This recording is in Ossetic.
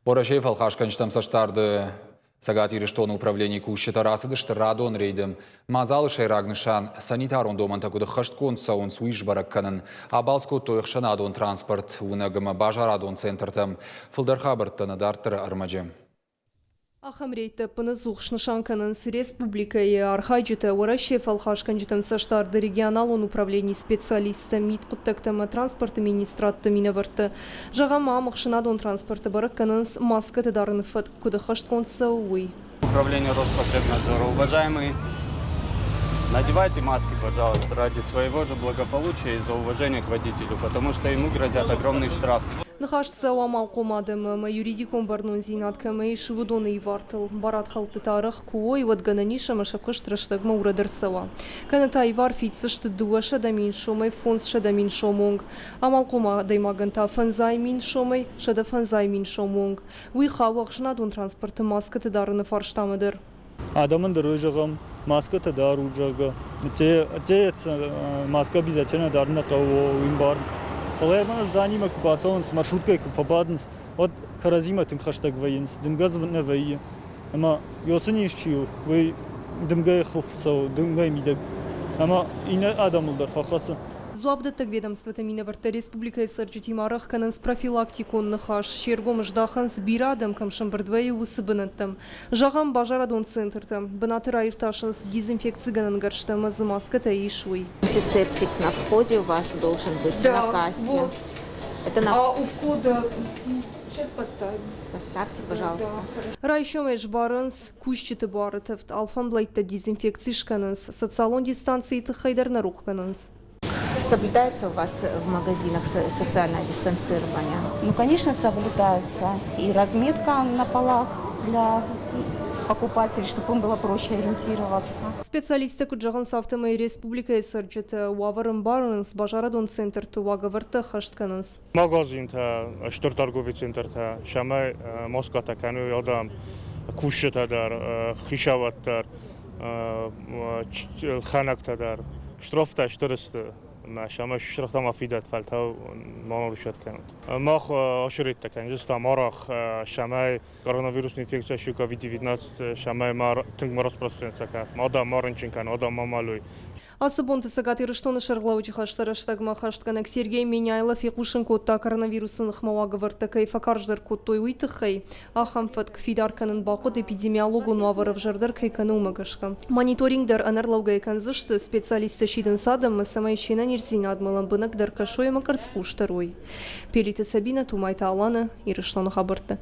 Уӕрӕсейы фӕлхасгӕнджытӕм цӕстдарды Цӕгат Ирыстоны управленийы кусджытӕ рацыдысты радон рейды. Мадзалы сӕйраг нысан – санитарон домӕнтӕ куыд ӕххӕстгонд цӕуынц, уый сбӕрӕг кӕнын. Абалц кодтой ӕхсӕнадон транспорт, уынӕг ӕмӕ базарадон центртӕм. Фылдӕр хабӕрттӕ нӕ дарддӕры ӕрмӕджы. Ахӕм рейдтӕ ӕппынӕдзух снысан кӕнынц республикӕйы архайджытӕ Уӕрӕсейы фӕлхасгӕнджытӕм цӕстдарды регионалон управленийы специалисттӕ, мидхъуыддӕгтӕ ӕмӕ транспорты министрадты минӕвӕрттӕ. Зӕгъӕм, ам ӕхсӕнадон транспорты бӕрӕг кӕнынц маскӕты дарыны фӕтк куыд ӕххӕстгонд цӕуы, уый. Управление Роспотребнадзора. Уважаемые, надевайте маски, пожалуйста, ради своего же благополучия и за уважение к водителю, потому что ему грозят огромные штрафы. Ныхас цӕуы амалхъом адӕмы ӕмӕ юридикон бӕрнондзинад кӕмӕ ис, уыдоны ивартыл. Барадхӕлдтытӕ арӕх куы уой, уӕд гӕнӕн ис ӕмӕ сӕ куыст рӕстӕгмӕ урӕд ӕрцӕуа. Кӕнӕ та ивар фиддзысты 200 000 сомӕй 500 000 сомы онг. Амалхъом адӕймагӕн та 500 000 сомӕй 150 000 сомы онг. Уый хауы ӕхсӕнадон транспорты маскӕты дарыны фарстамӕ дӕр. Адӕмӕн дӕр зӕгъӕм, маскӕтӕ дарут, зӕгъгӕ. Те маскӕ обязательно дарын нӕ хъӕуы, уый ӕмбарын. Фӕлӕ ӕрмӕст зданимӕ куы бацӕуынц, маршруткӕйы куы фӕбадынц, уӕд кӕрӕдзимӕ тынг хӕстӕг вӕййынц, дымгӕ дзы нӕ вӕййы. Ӕмӕ ёсы низ чи у, уый дымгӕйы хуылф цӕуы, дымгӕйы мидӕг. Ӕмӕ иннӕ адӕмыл дӕр фӕхӕцы. Дзуапдӕттӕг ведомствоты минӕвӕрттӕ республикӕйы цӕрджытимӕ арӕх кӕнынц профилактикон ныхас, се ргом здахынц, бирӕ адӕм кӕм сӕмбырд вӕййы, уыцы бынӕттӕм. Зӕгъӕм, базарадон центртӕ. Бынаты раиртасынц дезинфекцигӕнӕн гӕрзтӕ ӕмӕ дзы маскӕтӕ ис, уый. Антисептик на входе у вас должен быть да, на кассе. Вот. Это на... А у входа сейчас поставим. Поставьте, пожалуйста. Райсомӕй сбарынц кусджыты буары тӕвд, алфӕмблӕйттӕ дезинфекци скӕнынц, социалон дистанцийы тыххӕй дӕр нӕ рух кӕнынц. Соблюдается у вас в магазинах социальное дистанцирование? Ну, конечно, соблюдается. И разметка на полах для покупателей, чтобы им было проще ориентироваться. Специалисттӕ куыд зӕгъынц, афтӕмӕй республикӕйы цӕрджытӕ уавӕр ӕмбарынц, базарадон центрты уагӕвӕрдтӕ ӕххӕст кӕнынц. Магазинтӕ, стыр торговый центртӕ, сӕмӕй маскӕтӕ кӕной адӕм, кусджытӕ дӕр, хицауад дӕр, лхӕнӕгтӕ дӕр. Штрафтӕ стыр сты, ӕмӕ сӕмӕ штрафтӕ ма фидӕт, фӕлтау ма нарушать кӕнут. Мах аширеттӕ кӕндзыстӕм арӕх, сӕмӕй коронавирусный инфекция сси COVID-19, сӕмӕй ма тынг ма распространяться кӕнат, ма адӕм ма рынчын кӕна, адӕм ма мӕлой. Ацы бонты Цӕгат Ирыстоны сӕргълӕууӕджы хӕсты рӕстӕгмӕ хӕстгӕнӕг Сергей Меняйло фехъусын кодта, коронавирусы ныхмӕ уагӕвӕрдтӕ кӕй фӕкарздӕр кодтой, уый тыххӕй. Ахӕм фӕтк фидар кӕнын бахъуыд эпидемиологон уавӕр ӕвзӕрдӕр кӕй кӕны, уымӕ гӕсгӕ. Мониторинг дӕр ӕнӕрлӕугӕйӕ кӕндзысты, специалисттӕ сидынц адӕммӕ, цӕмӕй се нӕниздзинадмӕ лӕмбынӕгдӕр кӕсой ӕмӕ къӕрцхъусдӕр уой. Пелиты Сабинӕ, Тумайты Алана, Ирыстоны хабӕрттӕ.